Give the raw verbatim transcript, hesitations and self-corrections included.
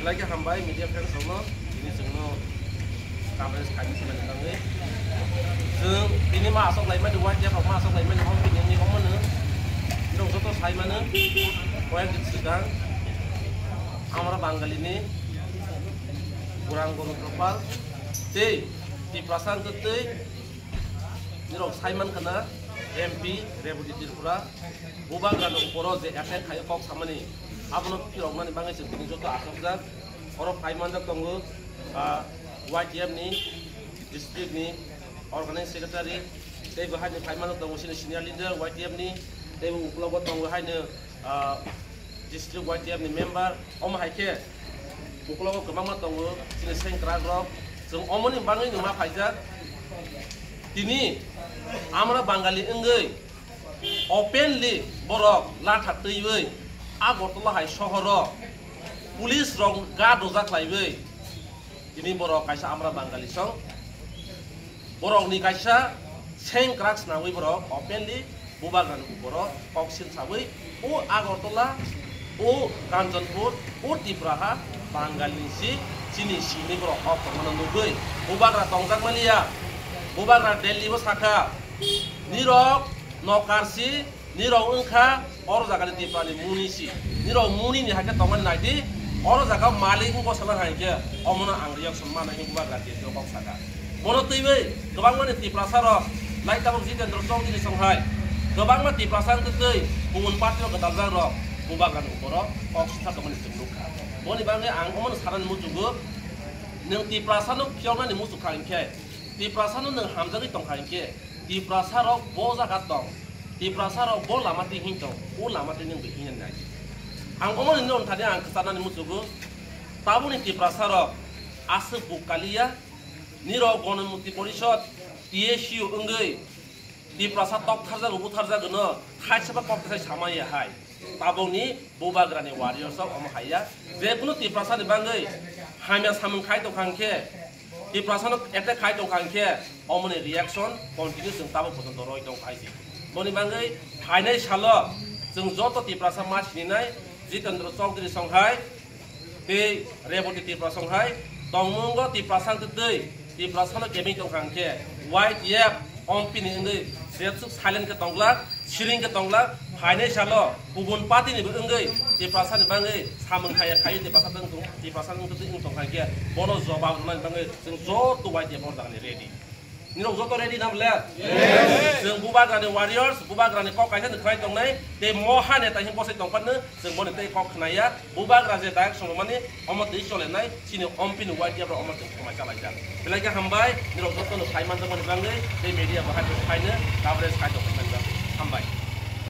Belai khe hambai media friends rokno, tini chwngno coverage khaini swnamni bagwi. Chwng tini ma aswk laimani, Y T F rok ma aswk laimani, omo bini wngwi omono norok joto sai mano, koyek din swkang Amra Bangalini Gurang Guru Gopal tei Tiprasa wngkha tei norok sai mankha na M P Reboti Tripura. Bubagrani uporo je attack khaio kok samani, abono phiroknani bagwi chwng tini joto achukjak. Oro phai manjak tongo, ah, Y T F ni district ni organizing secretary, tei bo haino phai manjak tongo chini senior leader Y T F ni, tei bo uklogo tongo haino, ah, district Y T F ni member. Omo hai khe uklogo kwbangma tongo chini sengkrak rok. Chwng omoni bagwi no ma phaijak. Tini Amra Bangali wngwi openly borok latha twiwi Agartala hai sohoro police rok ga doja khlaiwi tini borok kaisa Amra Bangali song borokni kaisa sengkrak swnamwi borok openly Bubagrani uporo kok sil sawi o Agartala, o Kanchanpur, o Tipraha Bangalini si chini simi borok kok tongmano nugwi Bubagra tongjakmaniya, Bubagra Delhi bo sakha, nirok nokarsi, nirok wngkha oro jagani Tiprani muni si, nirok muni ni hakhe tongmani naidi, oro jaga malik wngkha sala hai khe omono ang reaction mana hinwi Bubagra Delhi o kok sakha. Bono twiwi kwbangmani Tiprasa rok, lai tabuk Jitendra Chowdhury songhai, kwbangma Tiprasa wngtwi twi kubun party o gwdaljak rok Bubagrani uporo kok sukha tongmani chwng nukha. Boni bagwi ang omono sanani muchungo, nwng Tiprasa no phiyoknani muchukha hinkhe, Tiprasa no nwng hamjagwi tongkha hinkhe, Tiprasa rok bo jaga tong, Tiprasa rok bo lama twi hing tong, o lama twi nwng bo hingnani nai. Ang omono nini thani ang kwcharnani muchungo, tabukni Tiprasa rok aswk buk kaliya, nirok Ganamukti Porishod, T S U wngwi Tiprasa toktharjago, butharjago no thaisa ba kok thai samaya hai. Tabukni Bubagrani warriors rok omo haiya. Jekunu Tiprasa ni bagwi hamya samung khai tongkha hinkhe, Tiprasa no attack khai tongkha hinkhe, omoni reaction continue chwng tabuk pojonto roi tongkha hai se. Boni bagwi phainai salo chwng joto Tiprasa ma sininai Jitendra Chowdhury songhai, tei Reboti Tripura songhai tongmungo Tiprasa wngtwi twi Tiprasano kebeng tongkha hinkhe Y T F ompini wngwi jesuk silent khe tongla, siring khe tongla, phainai salo kubun party ni bo wngwi Tiprasani bagwi samung khaiya khaiwi Tiprasa wngtwi twi wng tongkha hinkhe bono jobab rwnani bagwi chwng joto Y T F o jagani ready. Nirok joto ready na bole? Yes. Chwng Bubagrani warriors, Bubagrani kok kaisa ni khwlai tongnai, tei moha neta hin bosai tongphano chwng boni tei kok khnaya. Bubagra je direct songmani omo twi cholenai, chini ompini Y T F rok omo chwng khwmai chalaijak. Belai khe hambai, nirok joto no phai manjakmani bagwi, tei media bo hai phaino coverage khai tongmani bagwi. Hambai.